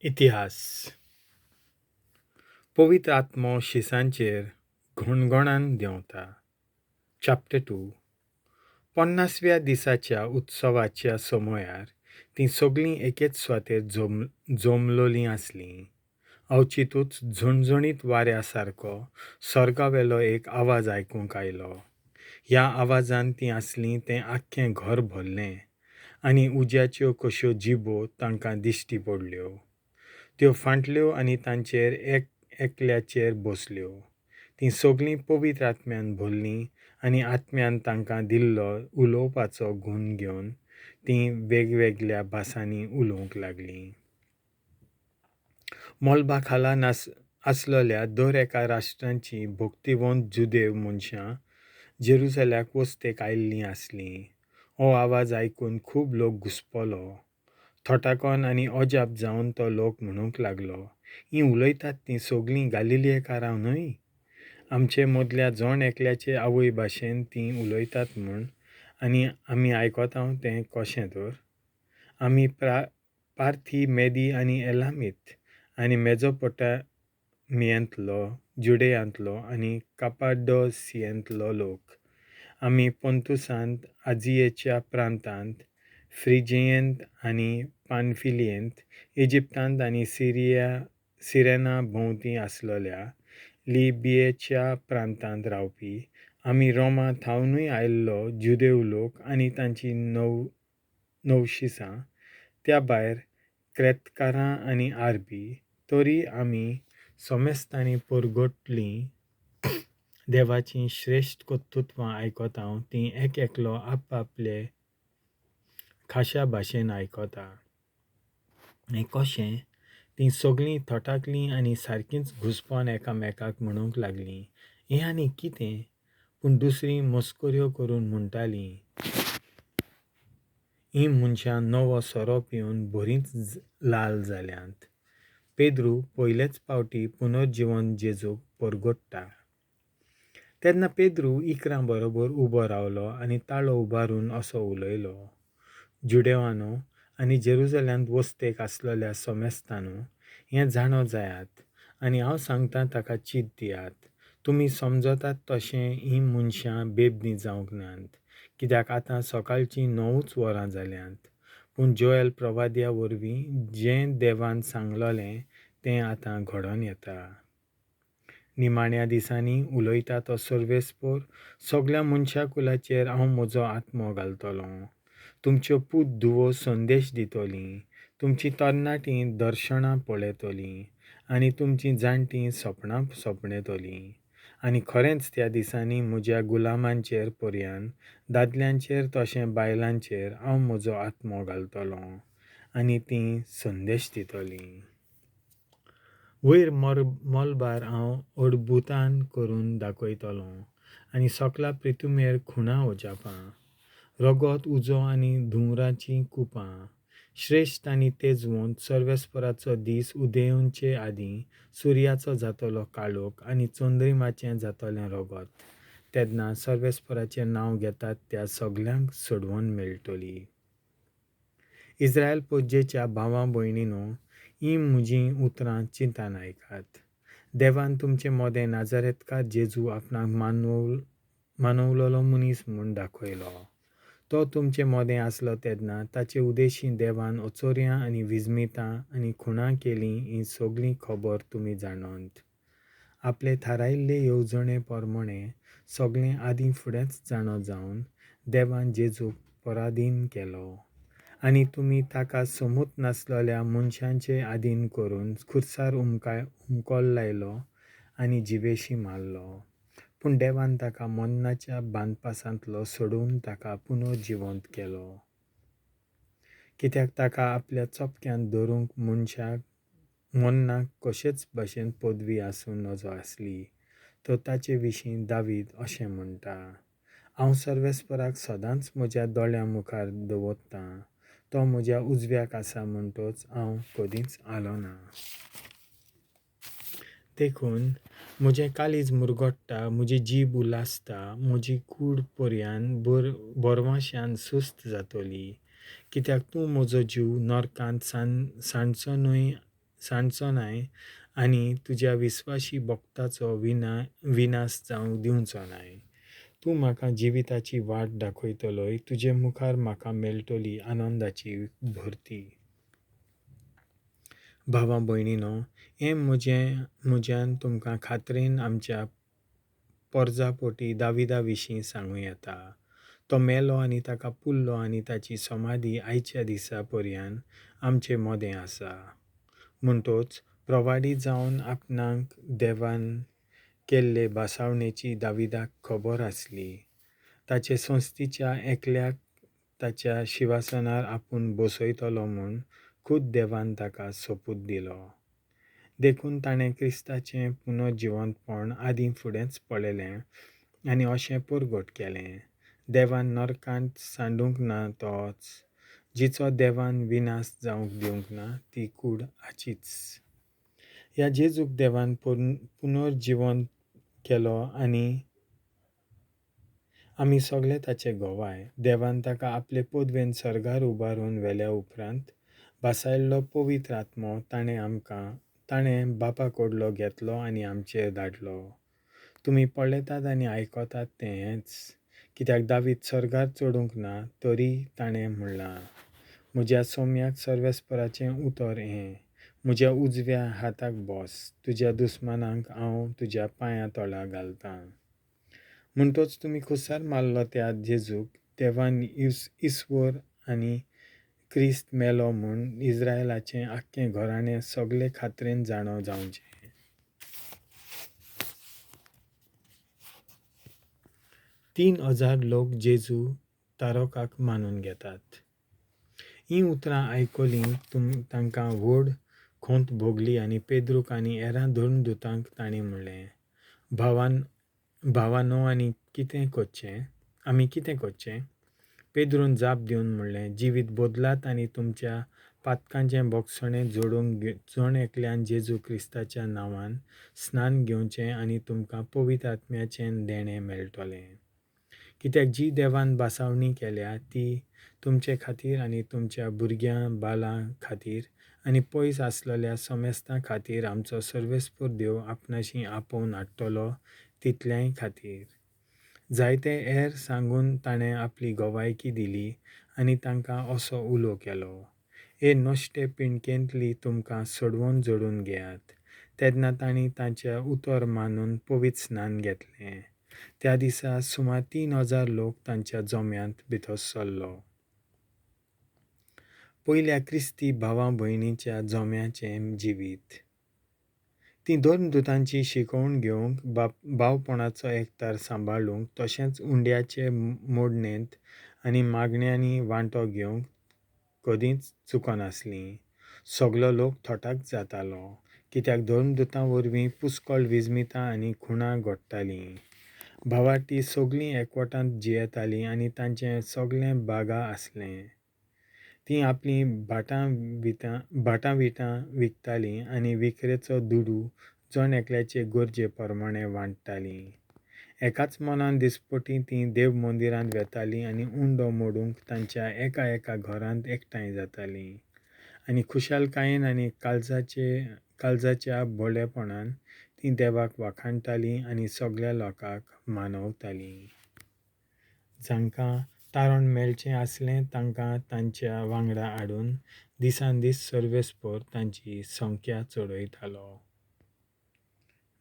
इतिहास. पवित्र आत्मो शिसांचेर घणघणान देंवता. चॅप्टर 2. 50व्या दिसाच्या उत्सवाच्या समयार तीं सगळीं एकेच सुवातेर जमलोलीं आसलीं. अवचितूच झणझणीत वाऱ्या सारको सर्गावेलो एक आवाज आयकूंक आयलो. ह्या आवाजान तीं आसलीं तें आख्खें घर भरलें आनी उज्याच्यो कश्यो जिबो तांकां दिश्टी पडल्यो. त्यो फांटल्यो आनी तांचेर एक एकल्याचेर बसल्यो. तीं सगळीं पवित्र आत्म्यान भरलीं आनी आत्म्यान तांकां दिल्लो उलोवपाचो गूण घेवन तीं वेगवेगळ्या भासांनी उलोवंक लागलीं. मळबा खाला आसलेल्या दर एका राष्ट्रांचीं भक्तिवंत जुदेव मनशां जेरुजल्याक वस्तेक आयिल्लीं आसलीं. हो आवाज आयकून खूब लोक घुस्पलो. थटाकन आनी अजाप जावन तो लोक म्हणूंक लागलो, हीं उलयतात तीं सगळीं गालिलियेकारां न्हय? आमचे मदल्या जण एकल्याचे आवय भाशेन तीं उलयतात म्हूण आनी आमी आयकता तें कशें तर? आमी पार्थी, मेदी आनी एलामीत आनी मेजोपोटामियांतलो, जुडेयांतलो आनी कापाडोसियेंतलो लोक. आमी पोंतुसांत, आजियेच्या प्रांतांत, फ्रिजियेंत आनी पानफिलियेंत, इजिप्तांत आनी सिरेना भोंवती आसलेल्या लिबियेच्या प्रांतांत रावपी, आमी रोमा थावनूय आयिल्लो जुदेव लोक आनी तांची नवशिसां, त्या भायर क्रेतकारां आनी आरबी, तरी आमी समेस्तांनी परगटलीं देवाचीं श्रेश्ठ कर्तुत्वां आयकता तीं एक एकलो आपआपले खाशा भाशेन आयकता. हें कशें? तीं सगळीं थटाकलीं आनी सारकींच घुस्पोन एकामेकाक म्हणूंक लागलीं, हें आनी कितें? पूण दुसरीं मस्कऱ्यो करून म्हणटालीं, हीं मनशां नवो सोरो पिवन बरींच लाल जाल्यांत. पेद्रू पयलेच पावटी पुनर्जिवन जेजूक परगट्टा. तेन्ना पेद्रू 11 बरोबर उबो रावलो आनी ताळो उबारून असो उलयलो, जुडेवानो आनी जेरुजल्यांत वस्तेक आसलेल्या समेस्तांनो, हें जाणो जायात आनी हांव सांगतां ताका चीत दियात. तुमी समजतात तशें हीं मनशां बेबदीं जावंक नात, कित्याक आतां सकाळचीं 9 वरां जाल्यांत. पूण जोएल प्रवाद्या वरवीं जें देवान सांगलोलें तें आतां घडोन येता. निमाण्या दिसांनी उलयता तो सर्वेस्पर, सगळ्या मनशाकुलाचेर हांव म्हजो आत्मो घालतलों. तुमच्यो पूत धुवो संदेश दितलीं, तुमचीं तरणाटीं दर्शनां पळयतलीं आनी तुमचीं जाणटीं सपनां सपणेतलीं. आनी खरेंच त्या दिसांनी म्हज्या गुलामांचेर पर्यान दादल्यांचेर तशें बायलांचेर हांव म्हजो आत्मो घालतलों आनी तीं संदेश दितलीं. वयर मलबार हांव अडभुतान करून दाखयतलों आनी सकला प्रितुमेर खुणा अजापां, रगत, उजो आनी धुंवराचीं कुपां. श्रेश्ठ आनी तेजवंत सर्वेस्पराचो दीस उदेवचे आदीं सुर्याचो जातलो काळोख आनी चंद्रिमाचें जातलें रगत. तेन्ना सर्वेस्पराचें नांव घेतात त्या सगल्यांक सोडवण मेळटली. इस्रायल पोज्जेच्या भावा भयणीनो, हीं म्हजीं उतरां चिंतान आयकात. देवान तुमचे मदें नाजारेतकार जेजू आपणाक मानवलोलो मनीस म्हूण दाखयलो. तो तुमचे मदें आसलो तेन्ना ताचे उदेशीं देवान अचोर्यां आनी विजमितां आनी खुणां केलीं ही सगळी खबर तुमी जाणोंत. आपले थारायिल्ले येवजणे प्रमाणें सगळें आदीं फुडेंच जाणो जावन देवान जेजूक पराधीन केलो आनी तुमी ताका समूत नासलेल्या मनशांचे आदीन करून खुर्सार उमकोल लायलो आनी जिवेशी मारलो. पूण देवान ताका मरणाच्या बांदपासांतलो सोडून ताका पुनर्जिवंत केलो. कित्याक ताका आपल्या चपक्यांत धरूंक मनशाक मरणाक कशेच भाशेन पदवी आसूं नजो आसली. तर ताचे विशीं दावीद अशें म्हणटा, हांव सर्वेस्पराक सदांच म्हज्या दोळ्यां मुखार दवरतां. तो म्हज्या उजव्याक आसा म्हणटच हांव कदींच आलो ना. देखून म्हजें काळीज मुरगट्टा, म्हजी जीब उल्हासता, म्हजी कूड पर्यान बरवाश्यान सुस्त जातली. कित्याक तूं म्हजो जीव नरकांत सांडचो न्हय, सांडचो नाय आनी तुज्या विस्वाशी भक्ताचो विनास जावंक दिवचो नाय. तूं म्हाका जिविताची वाट दाखयतलोय, तुजे मुखार म्हाका मेळटली आनंदाची भरती. भावा भयणीनो, हें म्हजें म्हज्यान तुमकां खात्रेन आमच्या पोरजापोटी दाविदा विशीं सांगूं येता. तो मेलो आनी ताका पुरलो आनी ताची समाधी आयच्या दिसा पर्यान आमचे मदें आसा. म्हणटोच प्रवाडी जावन आपणाक देवान केल्ले भासावणेची दाविदाक खबर आसली. ताचे संस्थीच्या एकल्याक ताच्या शिवासनार आपूण बसयतलो म्हूण खूद देवान ताका सोपूत दिलो. देखून ताणें क्रिस्ताचें पुनर्जिवंतपण आदीं फुडेंच पळयलें आनी अशें परगट केलें, देवान नरकांत सांडूंक ना तोच, जिचो देवान विनास जावंक दिवंक ना ती कूड हाचीच. ह्या जेजूक देवान पुनर्जिवंत केलो आनी आमी सगळे ताचे गवाय. देवान ताका आपले पदवेन सर्गार उबारून व्हेल्या उपरांत भासायल्लो पवित्र आत्मो ताणें आमकां ताणें बापा कडलो घेतलो आनी आमचेर धाडलो. तुमी पळयतात आनी आयकतात तें हेंच. कित्याक दावीद सर्गार चडूंक ना, तरी ताणें म्हणलां, म्हज्या सोम्याक सर्वेस्पराचें उतर हें, म्हज्या उजव्या हाताक बस, तुज्या दुस्मानांक हांव तुज्या पांयां तळा घालतां. म्हणटोच तुमी खुसार मारलो त्या जेजूक देवान इस्वर आनी क्रिस्त मेलो म्हूण इस्रायलाचें आख्खें घराणें सगळे खात्रेन जाणो जावचें. 3000 लोक जेजू तारोकाक मानून घेतात. हीं उतरां आयकलीं तांकां व्हड खंत भोगली आनी पेद्रूक आनी हेरां धर्मदुतांक तांणी म्हणलें, भावान भावानो आनी कितें करचें आमी कितें करचें? पेद्रून जाप दिवन म्हणलें, जिवीत बदलात आनी तुमच्या पातकांचें भोगसणें जोडूंक जण एकल्यान जेजू क्रिस्ताच्या नांवान स्नान घेवचें आनी तुमकां पवित्र आत्म्याचें देणें मेळटलें. कित्याक जी देवान भासावणी केल्या ती तुमचे खातीर आनी तुमच्या भुरग्यां बालां खातीर आनी पयस आसलेल्या समेस्तां खातीर आमचो सर्वेस्पर देव आपणाशी आपोवन हाडटलो तितल्याय खातीर. जायते हेर सांगून ताणें आपली गवायकी दिली आनी तांकां असो उलो केलो, हे नश्टे पिणकेंतली तुमकां सोडवून जोडून घेयात. तेन्ना तांणी तांचें उतर मानून पवित्र स्नान घेतलें. त्या दिसा सुमार 3000 लोक तांच्या जम्यांत भितर सरलो. पयल्या क्रिस्ती भावा भयणीच्या जम्याचें जिवीत. तीं धर्मदुतांची शिकोवण घेवंक, भावपणाचो एकतार सांबाळूंक, तशेंच उंड्याचे मोडणेंत आनी मागण्यांनी वांटो घेवंक कदींच चुकनासलीं. सगलो लोक थटाक जातालो, कित्याक धर्मदुतां वरवीं पुस्कळ विजमितां आनी खुणां घडटालीं. भावार्थी सगलीं एकवटांत जियेतालीं आनी तांचें सगलें बागा आसलें. तीं आपलीं भाटां विटां विकतालीं आनी विकरेचो दुडू जण एकल्याचे गरजे प्रमाणें वांट्टालीं. एकाच मनान दिसपटी तीं देव मंदिरांत वेतालीं आनी उंडो मोडूंक तांच्या एका एका घरांत एकठांय जातालीं आनी खुशालकायेन आनी काळजाच्या भोळेपणान तीं देवाक वाखाणटालीं आनी सगळ्या लोकांक मानवतालीं. जांकां तारण मेळचें आसलें तांकां तांच्या वांगडा हाडून दिसान दीस सर्वेस्पर तांची संख्या चडयतालो.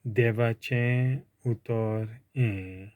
देवाचें उतर हें.